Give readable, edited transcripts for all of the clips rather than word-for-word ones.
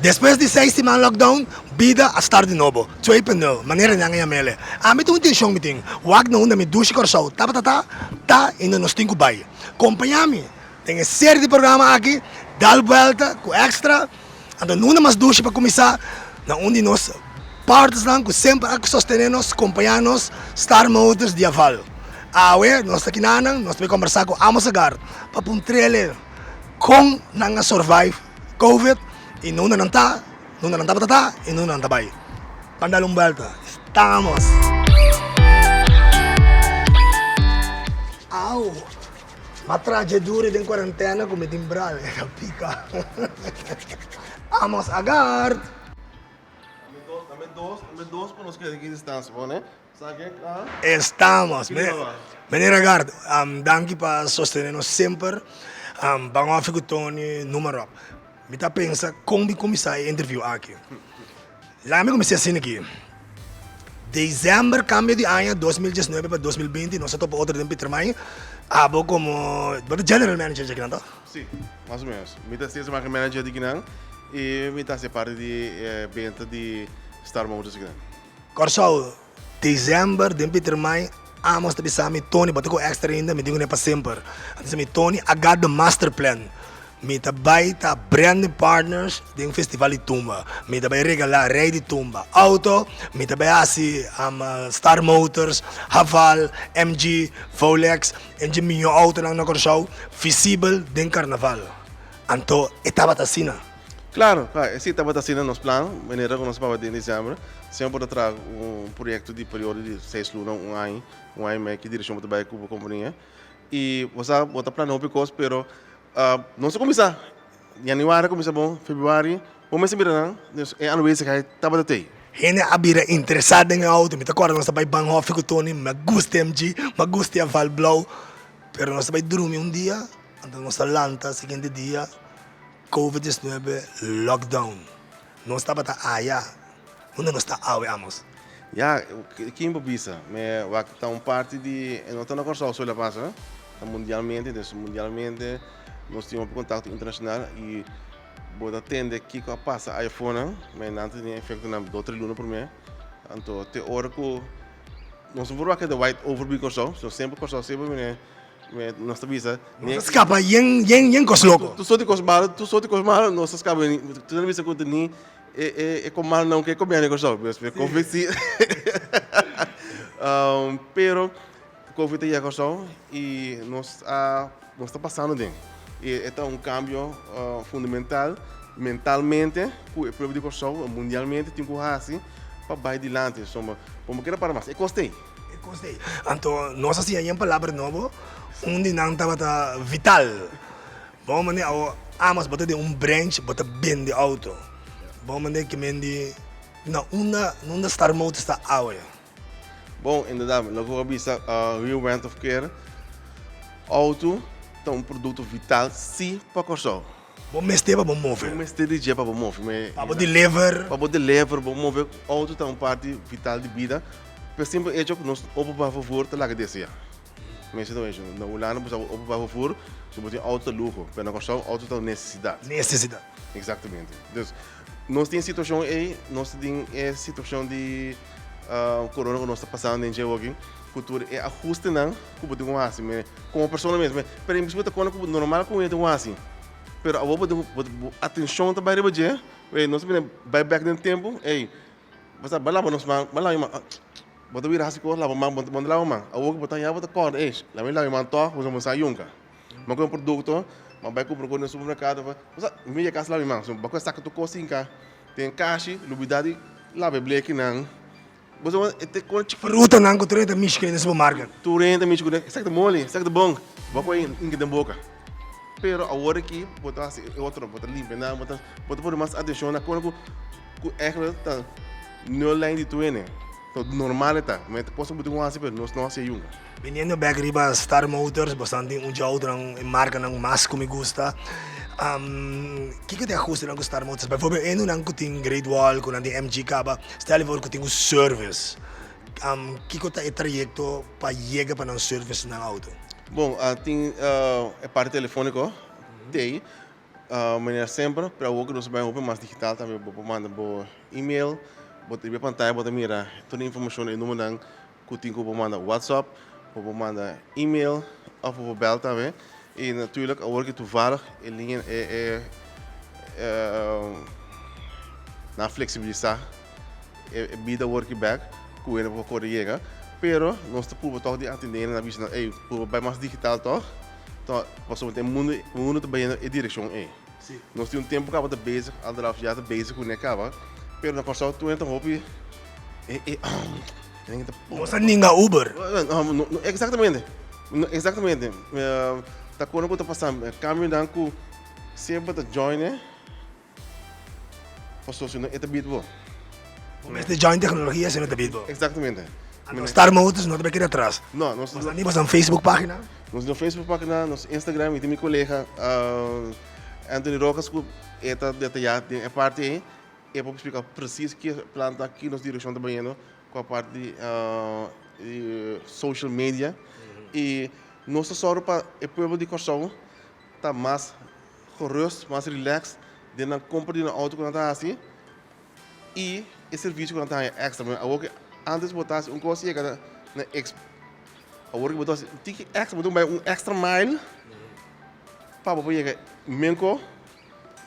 Despues di seis siman lockdown, bida a start di nobo, twee punt nul, manera nan a yam'ele. Ami tin un intencion mi tin, wak na unda mi dushi Kòrsou tabata ta, ta i na nos tin ku bai. Kompañá mi den e serie di programa aki, Dal Buelta ku Extra, anto nunda mas dushi pa kuminsá na un di nos partnersnan ku semper a sostené nos, kompañá nos, Star Motors di Aval. Awe nos ta kinanan, nos ta bai kombersá ku Amos Agard pa puntr'ele kon nan a survive Covid i na unda nan ta, na unda nan tabata ta i na unda nan ta bai. Ban dal un buelta. Estamos! Au! M'a traha dje duri den cuarentena cu mi tin bral, e ta pica. Amos Agard! Dame dos, dame dos pa nos keda aki distancia, bo ne? Estamos. Meneer Agard, danki pa sostene nos semper. Ban ofi ku Tony, noem maar op. Mi ta pensa kon mi kuminsá e interview aki. Laga mi kuminsá asina aki. December kambio di aña 2019 pa 2020 nos a topa otro den Pietermaai. Abo komo, bo ta general manager dje kinan toh? Si, mas o menos. Mi ta sales marketing manager di kinan i mi ta hasi parti di e benta di Star Motors di kinan. Kòrsou, Desèmber den Pietermaai, Amos ta bisa mi, Tony, bo ta ku extra ainda? Mi di kuné pa semper. A bisa mi, Tony, I got the master plan. Mi ta bai ta branding partners den festival di tumba. Mi ta bai regalá Rei di Tumba auto, mi ta bai hasi Star Motors, Haval, MG, Volex, en dje mihó autonan na Kòrsou visibel den karnaval. Anto e tabata asina. Claro, claro, esey tabata asina nos plan, manera cu nos paba den december, semper bo ta traha un proyecto di periodo di seis luna, un aña, un aña y mei, ki direccion bo ta bay cu bo compania. Y bo sa, bo ta plania hopi cos, pero nos a cuminsa, januari a cuminsa bon, februari, bo mester mira nan, dus e aanwezigheid tabata tey. Hende a bira interesa den e auto, mi ta corda nos ta bay Banhof cu Tony, mi a gusta MG, mi a gusta e Aval blauw, pero nos ta bay drumi un dia, anto nos ta lanta siguiente dia. Covid 19 lockdown nos tabata aya unda nos ta awe Amos? Ya, kin por bisa? Me wak ta un parti di, e no ta na Kòrsou so el a pasa, ta mundialmente, dus mundialmente nos tin hopi kontakto internashonal i bo ta tende kiko a pasa aya afonan, me nan ta tin efektonan dos tres luna promé, anto te ora ku nos no por wak keda wide over bi Kòrsou, so semper Kòrsou semper bini. Nos ta bisa. Nos ta skapa yen yen yen kos loko. Tur sorti kos malo, tur sorti kos malo nos ta skapa. Tur ta bisa ku ta ni e e e komal nan ke komiendo Kòrsou. Pues mi konvensí. Pero Covid ta yega Kòrsou i nos a nos ta pasando den. I e ta un kambio fundamental mentalmente ku e pueblo di Kòrsou mundialmente tin ku hasi pa bai dilanti. Pasobra bo no keda para mas. E kos ta ei. E kos ei. Anto nos a siña yen palabra nobo, un di nan tabata vital. Bo mande awo amas bo ta den un branch bo ta bende auto. Bo mande ke men di na unda na unda Star Motors ta awe. Bon, inderdaad, loke bo a bisa, Rio Rent of Care, auto ta un produkto vital si pa Kòrsou. Bo mester pa bo move. Bo mester di dje pa bo move. Pa bo deliver. Pa bo deliver, bo move. Auto ta un parti vital di bida. P'e simpel hecho ku nos openbaar vervoer ta laga desea. Mester ta wens. Na Hulanda bo sa openbaar vervoer, si bo tin auto ta luho. Pero na Kòrsou auto ta un nesesidat. Nesesidat. Exactamente. Dus nos tin e situashon ei, nos tin e situashon di corona ku nos ta pasando den dje awoki, ku tur e ahustenan ku bo tin ku hasi. Komo persona mes, pero en principio ta kona ku normal ku hende tin ku hasi. Pero awor bo tin ku, bo atenshon ta bai riba dje, ey nos ta bini bai bek den tempu, ey bo sa bai laba nos man, bai laba mi man, bo ta bira hasi kos laba man, bo no ta laba man. Awor ku bo ta haña bo ta kòrda, ey laba mi laba mi man tòg, pasobra bo sa yunka. Mi a kumpra un produkto, mi a bai kumpra kos den supermerkado, bo sa mi yega kas laba mi man, bo a saka tur kos hinka den kashi, lubida di laba e blekinan. Bo sa e te kon chik. Frutanan ku tur hende ta mishi ku den supermarket. Tur hende ta mishi ku den. Esaki ta moli, esaki ta bon. Bo a kohe inke den boka. Pero awor aki bo ta hasi e otro, bo ta limpia nan, bo ta bo ta pone mas atenshon na kona ku ku eigenlijk ta nul lijn di tur hende. Ta normal e ta. Mi ta kos ku bo tin ku hasi pero nos no hasi ayunga. Biniendo bek riba Star Motors, boso tin un dje autonan e markanan mas ku mi gusta. Kiko ta e ahustenan ku Star Motors? Bijvoorbeeld e nan ku tin Great Wall, ku nan tin MG kaba, stel voor ku tin un service. Kiko ta e trayekto pa yega pa nan service nan auto? Bon, tin e parti telefóniko, tei. Manera semper, pero awor ku nos a bai hopi mas digital tambe bo por manda bo email, bo ta riba e pantaya bo ta mira tur e informashon e numbernan ku tin ku bo manda WhatsApp, bo por manda email òf bo por bèl tambe. I natuurlik awor ku toevallig e liña e e nan a fleksibilisá e bida awor ki bèk ku hende por kore yega, pero nos ta purba tòg di atendé hende nan bisa nan ey purba bai mas digital tòg. Ta pasobra e mundu mundu ta bayendo e direkshon ei. Nos tin un tempu kaba ta bezig, anderhalf jaar ta bezig kuné kaba, pero na Kòrsou tur hende ta hopi e e e ta Nos a ninga Uber. No, no, no, eksaktamente. No, eksaktamente. Ta kono ku ta pasa, kambionan ku semper ta join e. Pasobra si no e ta bit bo. Bo mester join tecnologia si no ta bit bo. Exactamente. Anto Star Motors no ta bay keda atras. No, nos. Nos ta nan Facebook pagina? Nos tin Facebook pagina, nos Instagram, mi tin mi colega Anthony Rojas cu e ta detaya den e parti ey. E por splica precies ki plan ta, ki nos direccion ta bayendo cu a parti di social media. Y nos ta sòru pa e pueblo di Kòrsou ta mas gerust, mas relax den nan compra di nan auto cu nan ta haci y e servicio cu nan ta haya extra. Pasobra awor cu antes bo ta haci un cos y yega na ex, awor cu bo ta haci un tiki extra, bo ta bay un extra mile pa bo por yega menco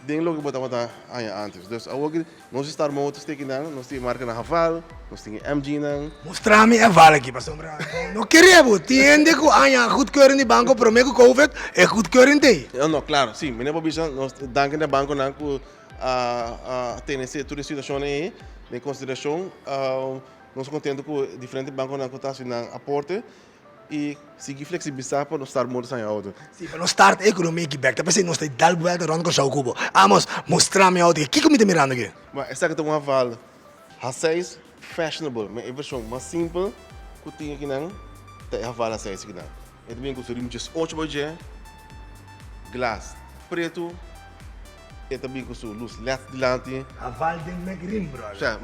den loke bo tabata haya antes. Dus awor cu nos Star Motors tin akinan, nos tin e marcanan Haval, nos tin e MG-nan. Mustra mi e Haval aki pasobra no kere bo. Tin hende cu haña goedkeuring di banco prome cu covid, e goedkeuring t'ey. No, no, claro, si. Mi no por bisa nos danki na banconan cu a tene tur e situacionnan ey den consideracion. Nos contento cu diferente banconan cu ta haci nan aporte. I sigui fleksibilisá pa nos start motor saña auto. Sí, pa nos start ekonomia aki bek. Ta p'esei nos ta dal buelta rònt Kòrsou ku bo. Amos, mustra mi auto aki. Kiko mi ta mirando aki? Bueno, esaki ta un Haval H6 fashionable. Ma e vershon mas simpel ku tin akinan ta e Haval H6 akinan. E ta bin ku su rim 18 por dje, glas pretu, e ta bin ku su lus led dilanti. Haval den mek rim, brother. Osea,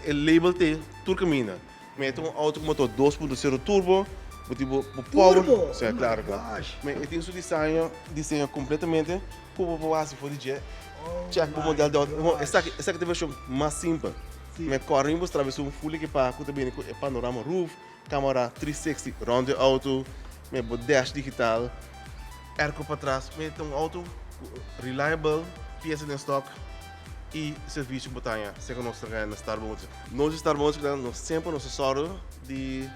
e label t'e tur kaminda. Mi e tin un auto ku motor 2.0 turbo, bo tin bo power. Turbo? Sí, claro, claro. Mi e tin su diseño, diseño completamente ku bo por hasi for di dje. Check bo model di auto. Bon, esaki, esaki ta e version mas simpel. Mi a kòrda mi mustra bo esun full ekipá ku ta bini ku e panorama roof, kamera 360 rònt di e auto, mi bo dash digital, airco patras. Mi ta un auto reliable, piesa den stock. i servisio ku bo ta haña serka nos ta na Star Motors. Nos di Star Motors kinan nos semper nos ta sòru di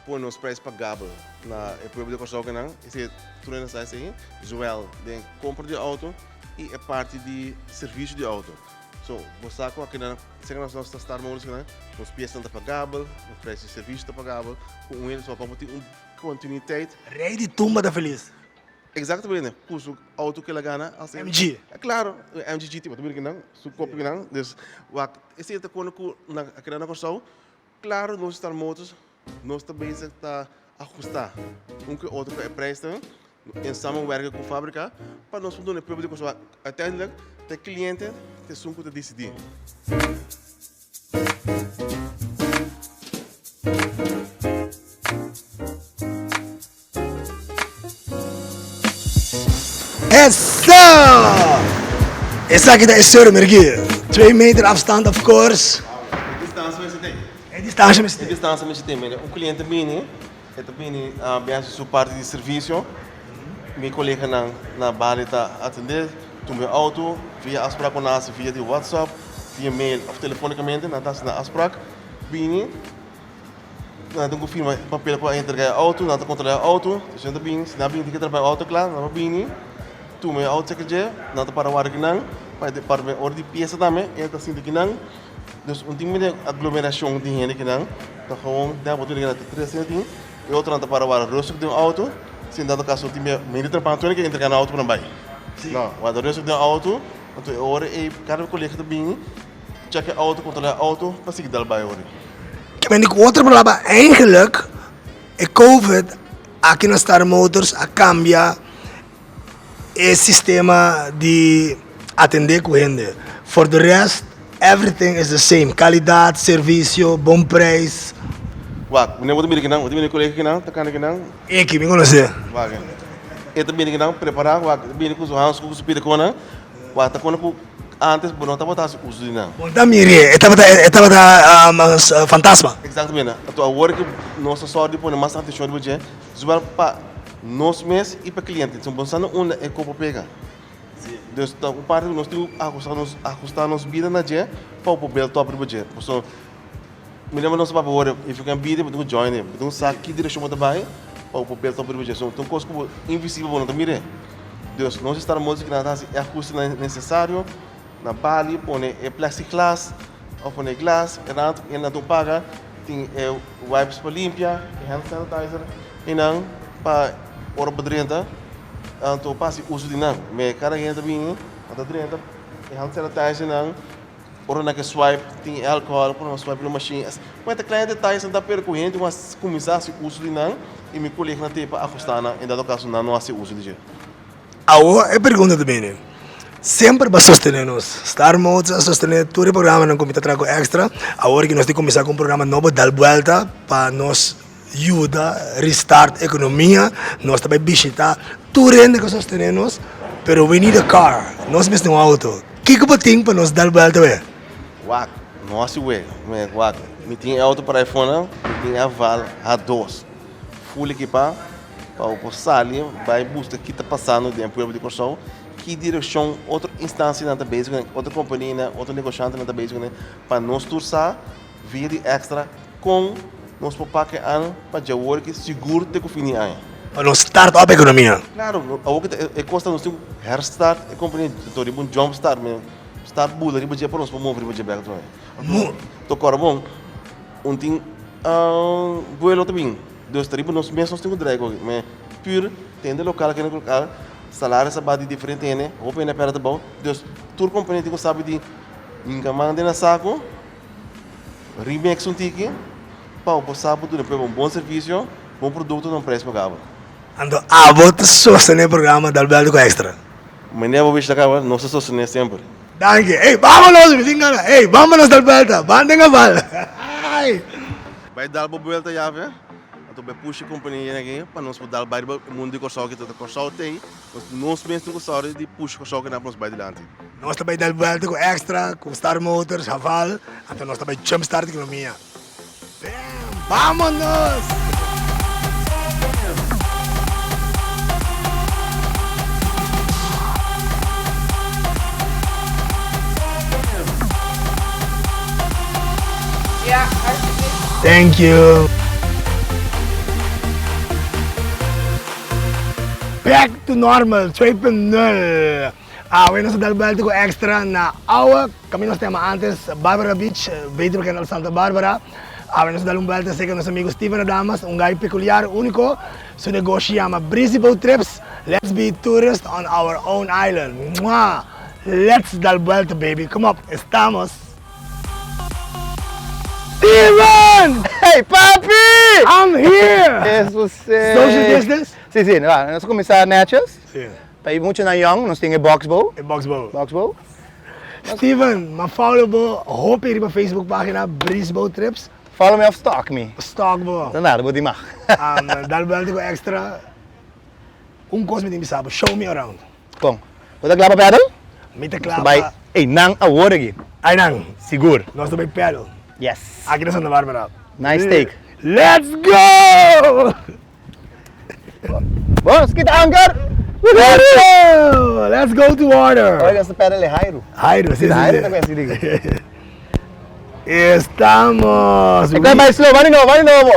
pone nos prijs pagabel na e pueblo di Kòrsou kinan. Esei tur hende sa esei, zowel den kompra di outo i e parti di servisio di outo. So bo sa ku akinan serka nos nos ta Star Motors kinan nos piesnan ta pagabel, nos prijs di servisio ta pagabel ku un hende so pa bo tin un kontinuitet. Rei di tumba ta felis. Exactamente, cu su auto cu el a gana a ser. MG. Claro, MG GT, bo ta mira kinan, su copia kinan. Dus, wak, esey ta cona cu nan a keda na Corsou. Claro, nos Star Motors, nos ta bezig ta ahusta un cu e otro cu e prijsnan, en samenwerking cu fabrica, pa nos por duna e pueblo di Corsou. Uiteindelijk, ta e cliente ta esun cu ta dicidi. Eso! Esaki ta e Surmergi. Twee meter afstand of course. E distancia mester tin. E distancia mester tin. E distancia mester tin. Mira, un cliente bini, e ta bini bin haci su parti di servicio. Mi coleganan na Bali ta atende, tuma e auto, via afspraak cu nan haci via di WhatsApp, via mail of telefonicamente nan ta haci nan afspraak. Bini. Nan tin ku firma e papel ku a entrega e outo, nan ta kontrolá e outo, si nan ta bini, si nan a bini tin ke traha e outo kla, nan por bini tuma e outo seka dje, nan ta para wara kinan, pa e pa e ora di piesa tambe e ta sinti kinan, dus un tin mende aglomerashon di hende kinan, ta gewoon den bo tin ta tres hende tin, e otronan ta para wara rustig den outo, si en dado kaso tin bia mende trabao tur ke entrega nan outo pa nan bai, no, warda rustig den outo, anto e ora ei kada kolega ta bini. Check e auto, controla e auto pa sigui dal bay ori. Ke men ku otro palabra eigenlijk e covid aki na Star Motors a kambia e sistema di atende ku hende. For the rest everything is the same, kalidat, servisio, bon prijs. Wak, meneer bo ta mira kinan, bo ta mira e kolega kinan ta kanda kinan. Eki, mi konosé. Wak, E ta bini kinan prepará, wak e ta bini ku su hanskun ku su pirikonnan, wak ta kona ku antes bo no tabata hasi uso di nan. Bo no ta mir'é, e tabata e tabata fantasma. Eksaktamente. Anto awor ku nos ta sòru di pone mas atenshon riba dje, zowel pa nos mes i pa kliente. Bo no sa na unda e kopo pega. Dus ta un parti ku nos tin ku ahusta nos ahusta nos bida na dje pa bo por build up riba dje. Pasobra mi lembra nos a papia ora, if you can beat it, bo tin ku join it. Bo tin ku sa ki direkshon bo ta bai pa bo por build up riba dje. So ta un kos ku bo invisibel bo no ta mir'é. Dus nos esta modo ku nan ta hasi e ahustenan nesesario na bali, pone e plexiglas òf pone glas, e nan e nan ta paga, tin e wipes pa limpia, e hand sanitizer i nan pa ora bo drenta. Anto pa hasi uso di nan. Me kada hende ta bini, nan ta drenta e hand sanitizer nan, ora nan ke swipe tin e alcohol, por nan swipe na machine. Bueno, ta kleine detayes nan ta pero ku hende ku a kuminsá hasi uso di nan i mi koleganan te pa ahustá nan en dado kaso nan no hasi uso di dje. Awor e pregunta ta bini, semper bo a sostené nos? Star Motors a sostené tur e programanan ku mi ta traha ku Extra, awor ki nos tin kuminsá ku un programa nobo Dal Buelta pa nos yuda restart economia, nos ta bay bishita tur hende cu sostene nos, pero we need a car, nos mester un auto, kico bo tin pa nos dal buelta we? Wak, no hasi we, wak, mi tin e auto para e fona, mi tin e Haval H2, full ekipa, pa bo por sali bay buska ki ta pasando den e pueblo di Kòrsou, ki direkshon otro instansianan ta bezig kuné, otro kompanianan, otro negoshantenan ta bezig kuné, pa nos tur sa Via di extra kon nos por pake an pa djawor ki sigur te ku fin di aña. Pa nos start up ekonomia. Klaro, awor ki ta e kos ta nos tin ku herstart e kompania to riba un jump start men start bula riba dje pa nos por move riba dje bek atrobe. Anto kòrda bon un tin buelo ta bin dus ta riba nos mes nos tin ku drai koki men pur tende lokal kende lokal salario sa ba di diferente hende hopi hende a pèrdè trabou dus tur kompania tin ku sabi di hinka man den nan sako. Remix un tiki pa bo por sa bo duna pueblo un bon servicio, bon producto na un prijs pagabel. Anto abo ta sostene e programa Dal Bèlta ku Extra? Meneer bo bishita kaba, nos ta sostene semper. Danki. Ey, vámonos! Mi tin gana. Ey, vámonos dal bèlta. Ban den Haval. Ay! Bai dal bo buelta yafe, anto bai pusha e kompania aki pa nos por dal bai riba e mundu di Kòrsou aki. Ta Kòrsou t'ei, nos mes tin ku sòru di pusha Kòrsou kinan pa nos bai dilanti. Nos ta bai dal buelta ku Extra, ku Star Motors, Haval, anto nos ta bai jump start ekonomia. Bam! Vámonos! Ja, alsjeblieft. Thank you. Back to normal 2.0. Awe nos a dal buelta ku Extra na awa kaminda nos ta yama antes Barbara Beach, beter bekend als Santa Barbara. Awe nos a dal un buelta serka nos amigo Steven Adamas, un guy pekuliar, uniko. Su negoshi yama Breezy Boat Trips. Let's be tourist on our own island. Mwah! Let's dal buelta baby, come up, estamos! Steven! Hey papi! I'm here! Eso si! Social distance? Si, si, nos a kuminsá netjes. Si. Pa e muchanan yong nos tin e box bow. E box bow. Box bow. Steven, m'a follow bo hopi riba Facebook pagina Breeze Boat Trips. Follow me of stalk me? Stalk bo. Ta nada, bo tin mag. Dal buelta ku extra. Un kos mi tin bisa bo, show me around. Kon? Bo ta kla pa pedal? Mi ta kla pa. Nos ta bai einan awor aki. Einan? Sigur. Nos ta bai pedal. Yes. Aki na Santa Barbara. Nice take. Let's go! Bos, kita anker! Let's go! Let's go to water! Oiga, esta pedal é Jairo. Jairo, sí, sí. Jairo ta conhece, digo. Estamos! Ek bai slow, vai de novo, vai de novo.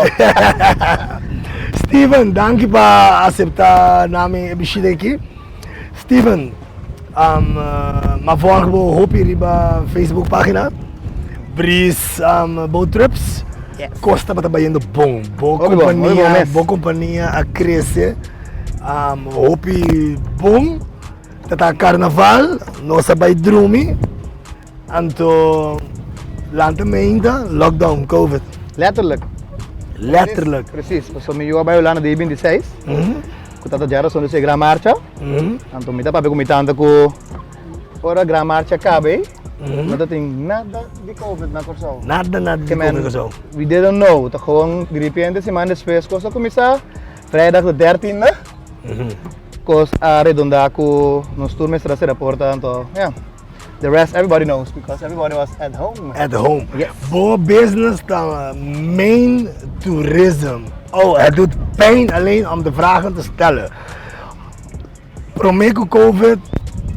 Steven, danki pa acepta nami e bishita aki. Steven, um, ma volg bo hopi riba Facebook pagina. Breeze um, Boat Trips. Yes. Kos tabata bayendo bon. Bo Hopi bon, hopi bon kompania, mes. bo kompania a krese. Um, hopi bon. Tata karnaval, nos a bai drumi. Anto lanta meinta, lockdown, covid. Letterlijk. Letterlijk. Precies, pasobra mi yu a bai Hulanda dia 26. Ku tata Geraldson dus e gran marcha. Anto mi ta papia ku mi tanta ku ora gran marcha kaba ei, no ta tin nada di covid na Kòrsou. Nada, nada di covid na Kòrsou. We didn't know, ta gewoon di repente siman despues kos a kuminsá, vrijdag de dertiende. Kos a redondá ku nos tur mester a sera porta anto yeah the rest everybody knows because everybody was at home. At home. Yes. Bo business ta main tourism. Oh, het doet pijn alleen om de vragen te stellen. Promé ku Covid,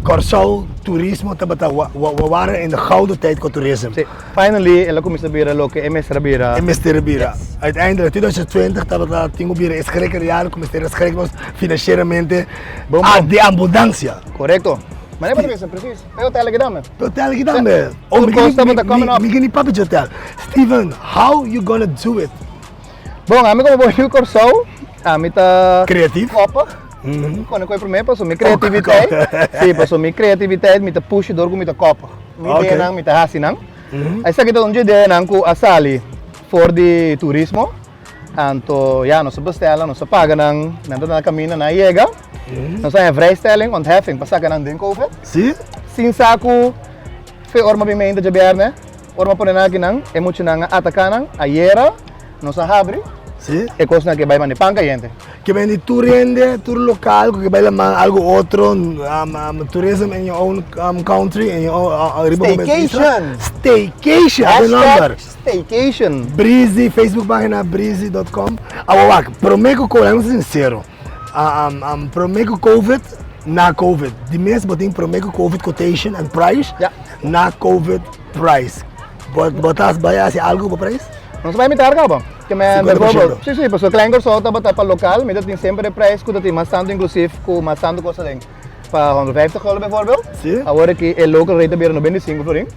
Kòrsou turismo tabata, we waren in de gouden tijd qua tourism. Sí, finally el a kuminsá bira loke e mester a bira. E mester a bira. Uiteindelijk, 2020 tabata tin ku bira e schrikker jaar ku mester a schrik nos financieramente Bon, a bon. di abundancia. Korekto. Manera bo ta bisa, precies. E hotel aki tambe. E hotel aki tambe. Oh, Oh, mi kos tabata coming up. Mi kini papia di hotel. Steven, how you gonna do it? Bon, ami komo bon yu Kòrsou, ami ta. Creatief. Koppig. Kone koe promé paso mi creativiteit. Sí, paso mi creativiteit mi ta push dor ku mi ta koppig. Mi ideanan mi ta hasi nan. Esaki ta un dje ideanan ku a sali for di turismo. Anto ya, nos a bestèl, nos a paga nan, nan ta na kaminda, nan a yega. Nos a haña vrijstelling, ontheffing pa saka nan den Covid. Sí. Sin sa ku fe ora mi a bin meinta djabièrnè. Ora mi a pone nan akinan, e muchanan a ataká nan. Ayera nos a habri Sí. e kosnan ke bai manda e pan kayente. Ke bende tur hende, tur lokal ku ke bai laman algu otro, tourism in your own country, in your own, riba bo mes isla. Staycation! Staycation, e nòmber. Hashtag staycation. Breezy, Facebook página breezy dot com. Awor wak, promé ku covid, laga nos sinsero, promé ku covid, na covid. Di mes bo tin promé ku covid quotation and price. Ya. Na covid price. Bo bo ta bai hasi algu pa prijs? Nos bai mitar kaba. Ke men 50%. bijvoorbeeld, si si, pasobra Klein Kòrsou tabata pa lokal, mi ta tin semper e prijs ku ta tin mas tantu inklusief ku mas tantu kos aden. Pa 150 gulden bijvoorbeeld. Si. Awor aki e local rate ta bira 95 florin.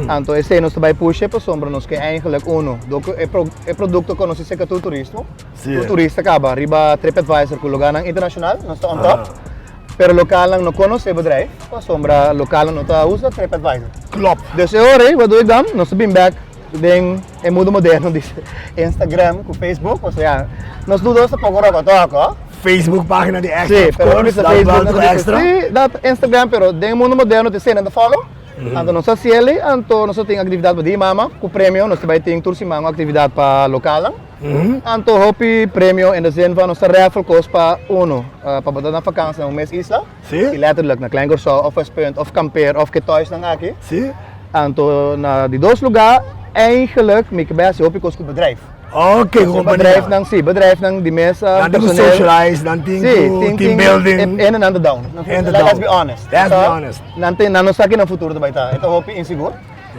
Anto esei nos ta bai pusha pasobra nos ke eigenlijk uno, dor ku e pro e produkto konosí serka tur turismo. Si. Tur turista kaba riba TripAdvisor ku lugánan internashonal, nos ta on top. Pero lokalnan no konosé bedrijf, pasobra lokalnan no ta usa TripAdvisor. Klopt. Dus e ora ei, wat doe ik dan? Nos ta bin bek den e mundo moderno di Instagram ku Facebook, pasobra ya, nos tur dos ta poko rokotoko. Facebook pagina di extra, Sí, of pero course, bisa dat Facebook, wel nos toch bisa extra. Sí, dat Instagram, pero den e mundo moderno ta esei nan ta follow. Anto nos ta hasi elei, anto nos ta tin aktividat pa di mama ku premio, nos ta bai tin tur siman un aktividat pa lokalnan. Anto hopi premio in de zin van nos ta raffle kos pa uno pa bo ta na vakantie na un mes isla. Sí. Y letterlijk na Klein Curaçao of Westpunt of kampeer of ke thuisnan aki. Sí. Anto na di dos lugar eigenlijk mi ke bai hasi hopi kos ku bedrijf. Oké, ku kompania. Bedrijfnan, si, bedrijfnan di mes Nan tin ku personeel. socialize, nan tin ku team building. Si, tin, en nan ta down. En ta down. Let's be honest. Let's be honest. Nan tin, nan no sa ki nan futuro ta bai ta. E ta hopi insigur.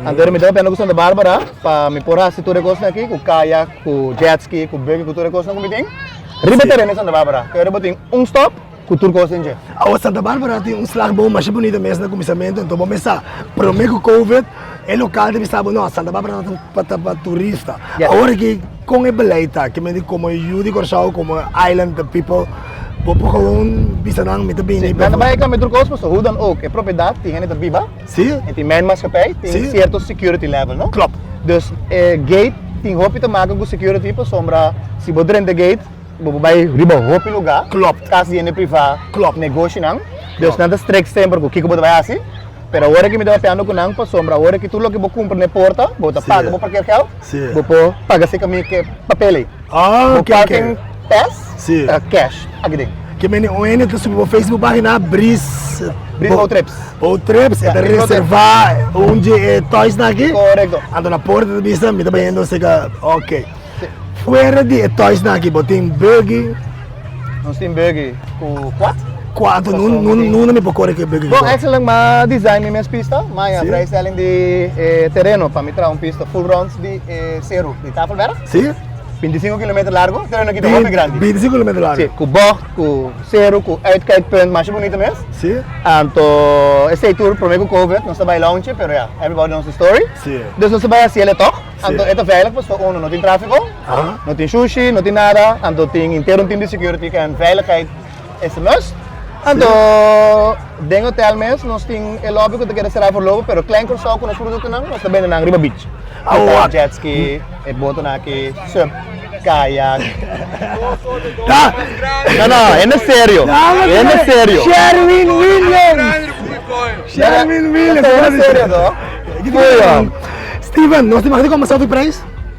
Anto mi ta papia ku Santa Barbara pa mi por hasi tur e kosnan aki ku kayak, ku jetski, ku buggy, ku tur e kosnan ku mi tin riba tereno di Santa Barbara. Ku bo tin un stop ku tur kos den dje. Awo Santa Barbara tin un slagboom masha bunita mes na kuminsamentu, anto bo mes sa prome ku covid e lokal ta bisa bo no Santa Barbara ta ta pa turista. Awor aki kon e beleid ta? Ke mende komo yu di Kòrsou, komo island people bo por gewoon bisa nan mi ta bini. Si, nan ta bai kambia tur kos pasobra hoe dan ook e propiedat tin hende ta biba. Sí. E tin mijnmaatschappij, tin Sí. cierto security level, no? Klopt. Dus e gate tin hopi te maken ku security pasobra si bo drenta gate, bo por bai riba hopi lugá. Klopt. Kas di hende privá, Klopt. negoshinan. Dus nan ta strikt semper ku kiko bo ta bai hasi. Pero awor aki mi ta papiando ku nan pasobra awor aki tur loke bo kumpra na e porta, bo ta Sí. paga bo parkeergeld, Sí. bo por paga serka mi ke papel ei. Ah, Bo oké, oké. parking pass Sí. ta cash aki den. Ke meni un hende ta subi bo Facebook pagina Bris Bris Boat Trips. Boat Trips, e ta Ja, Bris Boat Trips. reserva un dje e toys-nan aki. Korekto. Anto na porta ta bisa mi ta bayendo seka, oké. Sí. Fuera di e toys-nan aki bo tin buggy. Nos tin buggy ku kwat. Kwat, anto nun nun nuna mi por kore ku e buggy Bon, kwat. eigenlijk m'a design mi mes pista, m'a haña Sí. vrijstelling di e tereno pa mi traha un pista full rond di e seru di Tafelberg. Sí. 25 kilometer largo, tereno aki ta hopi grandi. 25 kilometer largo. Sí, ku bocht, ku seru, ku uitkijkpunt, masha bunita mes. Sí. Anto esei tur prome ku covid nos ta bai launche, pero ya, everybody knows the story. Sí. Dus nos ta bai hasiel e tog. Sí. Anto e ta veilig pasobra uno no tin trafiko, Aha. no tin shushi, no tin nada, anto tin henter un team di security ku en veiligheid is a must. Anto den hotel mes nos tin e lobby ku ta keda será voorlopig, pero Klein Curaçao ku nos produktonan nos ta bende nan riba beach. Awa. Jet ski, e botonan aki, sup, kayak. Ta. No, no, hende serio. Hende serio. Sherwin Williams. Sherwin Williams. Hende serio, to. Steven, nos tin mag di kombersá over prijs?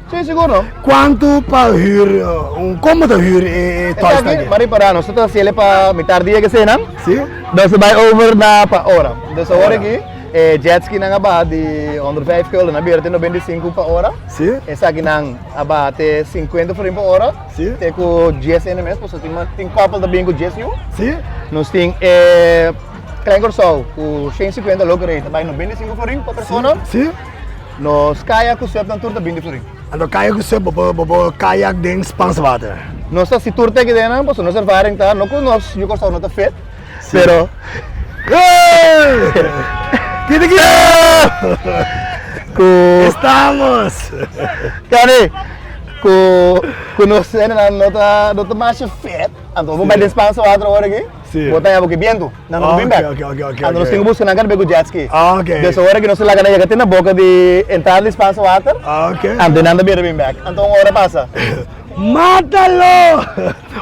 Sí, sigur no. Kuantu pa hür un kon bo ta hür e toys Esaki, aki? mari para nos ta hasiel pa mitar dia ke senan. Sí. Nos ta bai over na pa ora. Dus awor aki e jet ski nan a baha di 105 gulden a bira te 95 pa ora. Sí. Esaki nan a baha te 50 florin pa ora. Sí. Te ku 10 ene mes, pasobra tin tin couple ta bin ku 10 yu. Sí. Nos tin e Klein Kòrsou ku 150 loke rei ta bai 95 florin pa persona. Sí. Nos kayak ku sup nan tur ta 20 florin. Anto kayak ku sup bo por bo por kayak den Spaans water. Nos ta si tur teki den nan pasobra nos ervaring ta no ku nos yu Kòrsou no ta fit pero Kiti ki ku Estamos! Kani ku ku nos hendenan no ta no ta masha fit anto bo bai den Spaans water awor aki. Sí. Bo ta yama ku bientu. Nan no bin bek. Ok, ok, ok, Anto nos ok. tin ku buska nan kada bek ku jet ski. Ok. Dus ora ku nos ta laga nan yega te na boka di entrada di Spaanse Water, Ok. anto nan ta bira bin bek. Anto un ora pasa. Mátalo!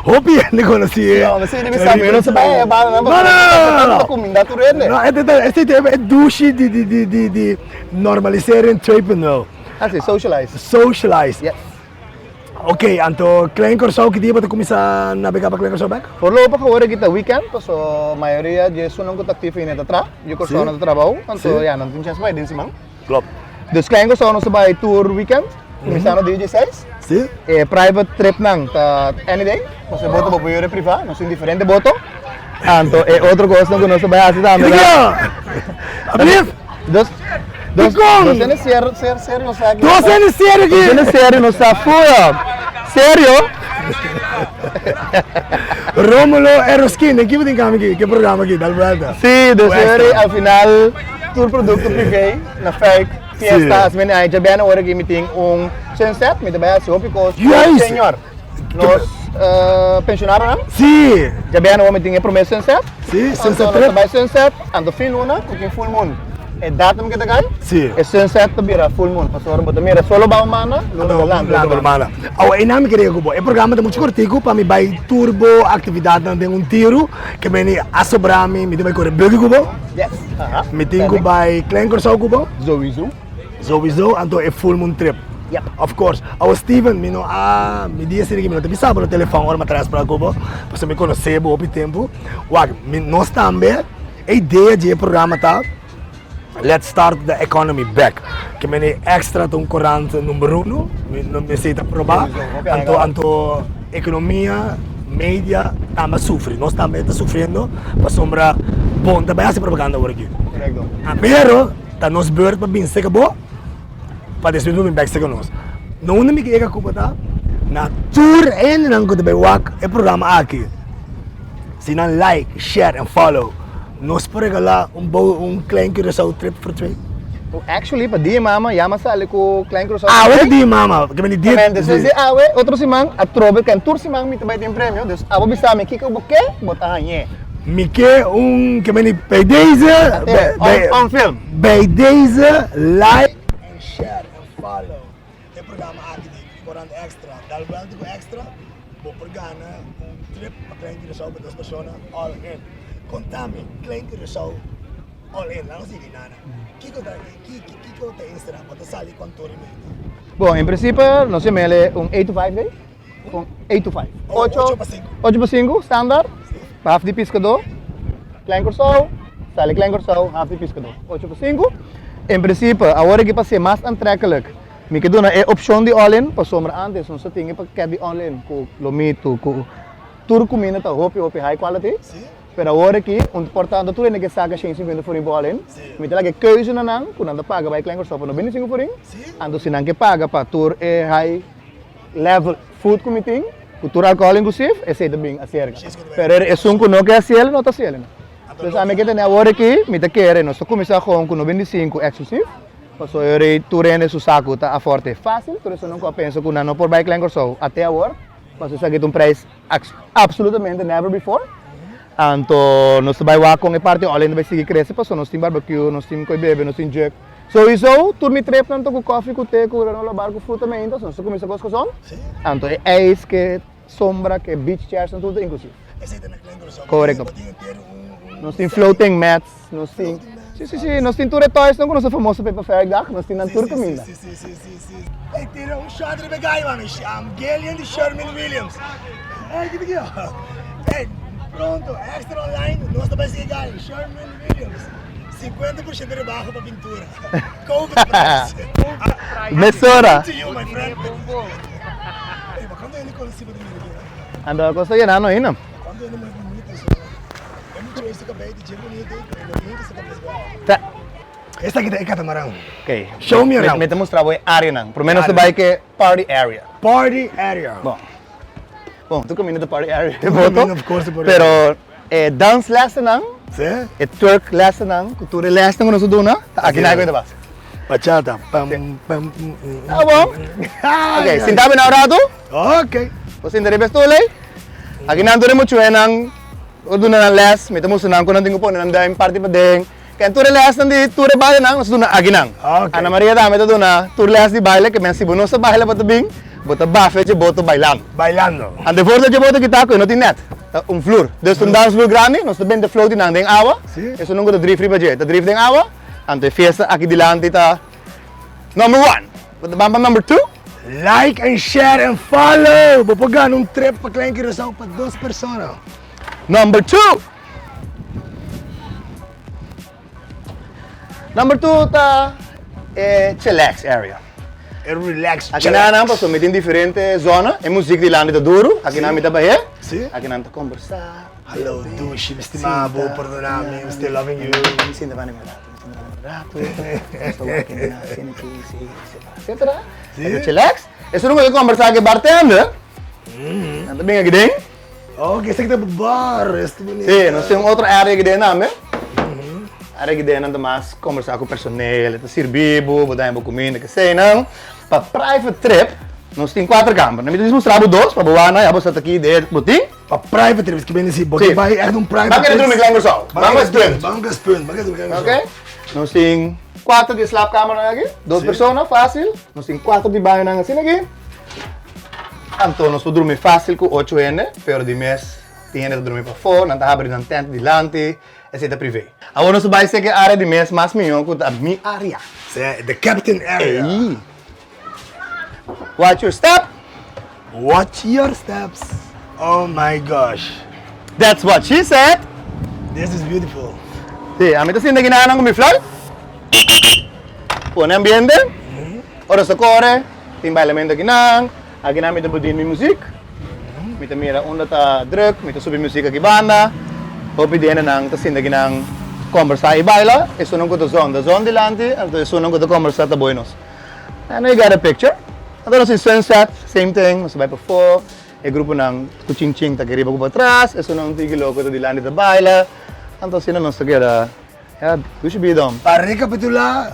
Hopi hende konosí e. No, mi si di bisa, mi no sa bai e banda nan No, no, no, no, no. Ta kuminda tur hende. No, este ta, este ta e dushi di di di di di normalisering 2.0. Ah, si, socialize. Socialize. Yes. Ok, anto Klein Kòrsou ki dia bo ta kuminsá nabegá pa Klein Kòrsou bèk? Voorlopig awor aki ta weekend, paso mayoria di esunnan ku ta aktivo ei ta tra, yu Kòrsou nan ta trabou, anto ya nan tin chèns pa bai den siman. Klopt. Dus Klein Kòrsou nos ta bai tur weekend, kuminsando dia dieseis. Sí. E private tripnan ta any day, paso e boto bo por yora privá, nos tin diferente boto. Anto e otro kosnan ku nos ta bai hasi tambe ta. Ablief! Dos, dos, Dikon? dos hende serio, ser, serio nos sa aki. Dos hende serio aki. Dos hende serio nos sa full. Serio? Romulo Eroskin, den ki bo tin kami aki? Ke programa aki? Dal vuelta. Sí, dus Extra. serio al final tur producto privé na fuik, fiesta, asina mende aña. Djabièrnè ora aki mi tin un sunset, mi ta bai hasi hopi kos ku Juist. señor. Nos eh, pensionadonan. Sí. Djabièrnè ora mi tin e promé sunset. Sí, sunset Anto trip. nos ta bai sunset, anto fin luna ku tin full moon. E datum ke ta kai, Sí. e sunset ta bira full moon. Pasobra bo ta mira solo bao mana, luna ta lanta. Lanta por mana. Awa, einan mi kere ku bo. E programa ta muchu kortiku pa mi bai tur bo aktividatnan den un tiru. Ke meni a sobra mi, mi tin bai kore buggy ku bo. Yes. Aha. Mi tin ku bai Klein Kòrsou ku bo. Sowieso. Sowieso, anto e full moon trip. Yep. Of course. Awo Steven, mi no a, mi di esei di mi no ta bisa bo na telefòn ora mi a traes pra ku bo, pasobra mi konosé bo hopi tempu. Wak, mi, nos tambe, e idea di e programa ta, Let's start the economy back. Ke mene Extra ta un korant number uno, mi no mester ta proba. Anto, anto ekonomia, media tambe a sufri. Nos tambe ta sufriendo pasobra bon ta bai hasi propaganda awor aki. Korekto. Pero ta nos beurt pa bin seka bo. Pa despues bo bin bek seka nos. Na unda mi ke yega ku bo ta? Na tur hendenan ku ta bai wak e programa aki, si nan like, share en follow, nos por regala un bo un Klein Curaçao trip for twee. Actually, pa dia mama ya mi a sali ku Klein Curaçao Awe ta dia mama, ke meni dia. Amen, despues di awe, otro siman, atrobe ken tur siman mi ta bai tin premio, dus abo bisa mi kiko bo ke, bo ta hañ'é. Mi ke un, ke meni bij deze, bij, On film. Bij deze like en share en follow e programa aki di Corant Extra, Dal Welta ku Extra, bo por gana un trip pa Klein Curaçao pa dos persona all in. Konta mi, Klein Curaçao all in, laat nos sigui nana. Kiko ta kiko ta ensera? Bo ta sali kantoor i meinta? Bon, en principe nos yama el un 8 to 5 day. Un 8 to 5. Ocho pa sinku. Ocho pa sinku, standaard. Haf di piskadó, Klein Kòrsou, sali Klein Kòrsou, haf di piskadó. Ocho pa sinku. En prinsipe, awor aki pa ser mas antrekkelijk, mi ke duna e opshon di all-in, pasobra antes nos ta tin e pakèt di all-in ku lomitu, ku tur kuminda ta hopi hopi high quality. Pero awor aki, un por tanto tur hende ke saka 150 forin pa all-in, mi ta laga e keuze na nan ku nan ta paga bai Klein Kòrsou pa 95 forin, anto si nan ke paga pa tur e high Level food ku mi tin, ku tur alkohol inklusief, esei ta bin aserka. Pero esun ku no ke hasiel, no ta hasiel. Dus ami ke tene awor aki, mi ta kere nos ta kuminsá gewoon ku 95 eksklusif, pasobra e rei tur hende su saku ta aforte fásil, tur esun ku a pensa ku nan no por bai Klein Kòrsou ate awor, pasobra esaki ta un preis absolutamente never before. Anto nos ta bai wak kon e parti olin ta bai sigui krese pasobra nos tin barbecue, nos tin koi bebe, nos tin jug. Souiso tur mi tripnan ta ku kofi, ku te, ku granola bar, ku fruta meinta, so nos ta kuminsa kos koson. Anto e ijs, ke sombra, ke beach chairs nan tur ta inklusief. Korekto. Nos tin floating mats, nos tin. Si, si, si. Nos tin tur e toysnan ku nos a famoso pa e verjaardag. Nos tin nan tur kaminda. Si, si, si, si, si. Ey, tira un shot riba e gai, mami. Gillian di Sherman Williams. Ey, kita ki? Ey, pronto, extra online, nos ta bai sigui gai. Sherman Williams. 50% rebaho pa pintura. Covid price. Mesora. To you, my friend. Ey, maar cuando hende conocí pa di mira aquí? Ando a cosa yena no ainda. Cuando hende muy bonito, so. E mucho ese cabello di je bonito, y lo bien que se cabello. Ta. Esaki ta e catamaran. Ok. Show me around. Mi ta mustra bo e areanan. Prome nos ta bai ke party area. Party area. Bon. Bon, tur kaminda ta party area. Tur kaminda of course ta party area. Pero e dans lessennan, Sí. e twerk lessennan, ku tur e lesnan ku nos ta duna, ta aki nan ku ta basa. Bachata. Pam, pam, mm, mm. Ta bon? Ok, sinta mi na un ratu. Ok. Bo sinta riba e stoel ei. Aki nan tur e muchuenan, bo duna nan les, mi ta mustra nan ku nan tin ku pone nan duim parti paden. Ken tur e lesnan di tur e bailenan nos ta duna akinan. Ok. Ana Maria tambe ta duna tur les di baile ke men si bo no sa baila bo ta bin, bo ta bafia dje boto bailando. Bailando. Ante for dje boto kita ku e no tin net, ta un flur. Dus ta un dansvloer grandi, nos ta benta float di nan den awa. Si. Esun ku ta drif riba dje, ta drif den awa. Anto e fiesta aki dilanti ta number one. Bo ta ban pa number two. Like and share and follow! Bo por gana un trip pa Klein Curaçao pa dos persona. Number two. Number two ta e chillax area. E relax, Aki nan nan pasobra mi tin diferente zona. E muziek di landi ta duru. Aki nan mi ta bah'é. Si. Aki nan ta kombersá. Hallo dushi, mi stima bo, pordona mi, I'm still loving you. Mi sinta banda mi rato, mi sinta banda mi rato. Nos ta wak hende nan asina aki, si, etcetera, etcetera. Si. E ta chillax. Esun ku ta kombersá ku e bartender. Nan ta bin aki den. Ok, esaki ta bar, esta bonita. Sí, nos tin un otro area aki den tambe. Area aki den nan ta mas kombersá ku personel, e ta sirbi bo, bo daña bo kuminda, keseinan. Pa private trip, nos tin kuater kamber. Mi ta dis mustra bo dos, pa bo wak nan, ya bo sa ta ki idea bo tin. Pa private trip, esaki bini si, bo ke bai ègt un private Ban trip. kere drumi Klein Kòrsou, ban wes punt. Ban wes punt, ban kere drumi Klein Kòrsou. Ok, nos tin kuater di e slaapkamernan aki, dos persona, fásil. Nos tin kuater di bañonan asina aki. Anto nos por drumi fácil ku ocho hende, pero di mes tin hende ta drumi pafó, nan ta habri nan tent dilanti, esei ta privé. Awor nos ta bai seki e área di mes mas mihó ku ta mi área. Sea, the captain area. Ey. Watch your step. Watch your steps. Oh my gosh. That's what she said. This is beautiful. Sí, ami ta sinta ginanan ku mi fluit. Pone ambiente. Ora nos ta kore, tin bailamento akinan. Akinan mi ta budin mi muzik. Mi ta mira unda ta druk, mi ta subi muzik aki banda. Hopi di hendenan ta sinta akinan kombersá i baila. Esunnan ku ta zon ta zon dilanti, anto esunnan ku ta kombersá ta boi nos. And we got a picture. Anto nos tin sunset, same thing, nos ta bai pafó. E gruponan ku chin chin ta aki riba ku patras, esunnan un tiki loko ta dilanti ta baila. Anto asina nos ta keda. Ya, dushi bida hom. Pa rekapitulá,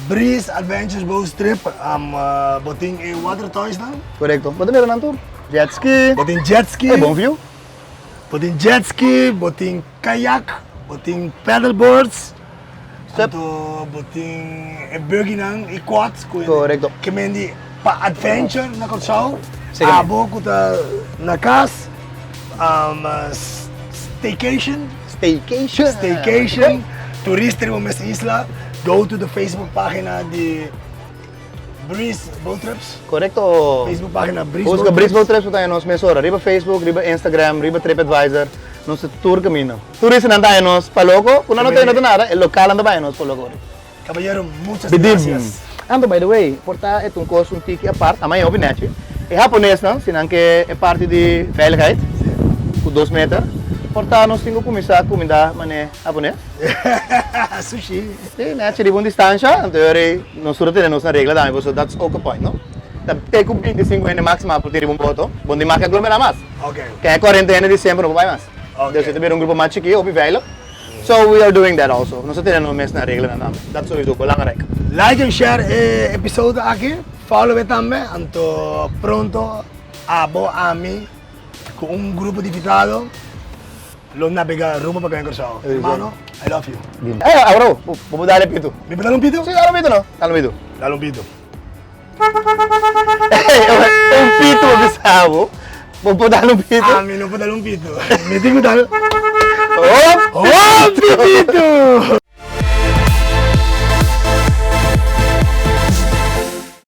Breeze Adventures Boat Trip, bo tin e water toys nan. Korekto. Bo ta mira nan tur. Jet ski. Bo tin jet ski. E bon view. Bo tin jet ski, bo tin kayak, bo tin paddle boards. Anto bo tin e buggy nan i quads. Korekto. Ke men di pa adventure na Kòrsou. Abo ku ta na kas, staycation. Staycation. Staycation. Turista riba mes isla, go to the Facebook pagina di Breeze Boat Trips. Korekto. Facebook pagina Breeze Boat Trips. Buska Breeze Boat Trips bo ta haña nos mesora. Riba Facebook, riba Instagram, riba TripAdvisor. Nos ta tur kaminda. Turistanan ta haña nos pa loko. Ku nan no ta haña nada, e lokalnan ta haña nos pa loko. Caballero, muchas gracias. Anto, by the way, por ta e ta un kos un tiki apart, ama e hopi nechi. E haponesnan, si nan ke e parti di veiligheid, ku dos meter, por ta nos tin ku kuminsá kuminda manera hapones. Sushi. Si, nechi riba un distansha, anto e ora ei nos tur a tene nos na regla tambe, pasobra that's ook a point, no? Ta te ku 25 hende máksima por tin riba un boto, bo no tin mag aglomerá mas. Ken e 40 hende di semper no por bai mas. Dus e ta bira un grupo mas chikí, hopi veilig. So we are doing that also. Nos ta tene nos mes na reglanan tambe. Dat sowieso belangrijk. Like en share e episode aki. Follow e tambe. Anto pronto abo, ami ku un grupo di invitado lo nabega rumbo pa Gran Curaçao. Hermano, I love you. Eh, awor bo por dal e pitu. Mi por dal un pitu? Si, dal un pitu no. Dal un pitu. Dal un pitu. Un pitu bo bisa bo. Bo por dal un pitu? Ami no por dal un pitu. Mi tin ku dal. Hopi pitu!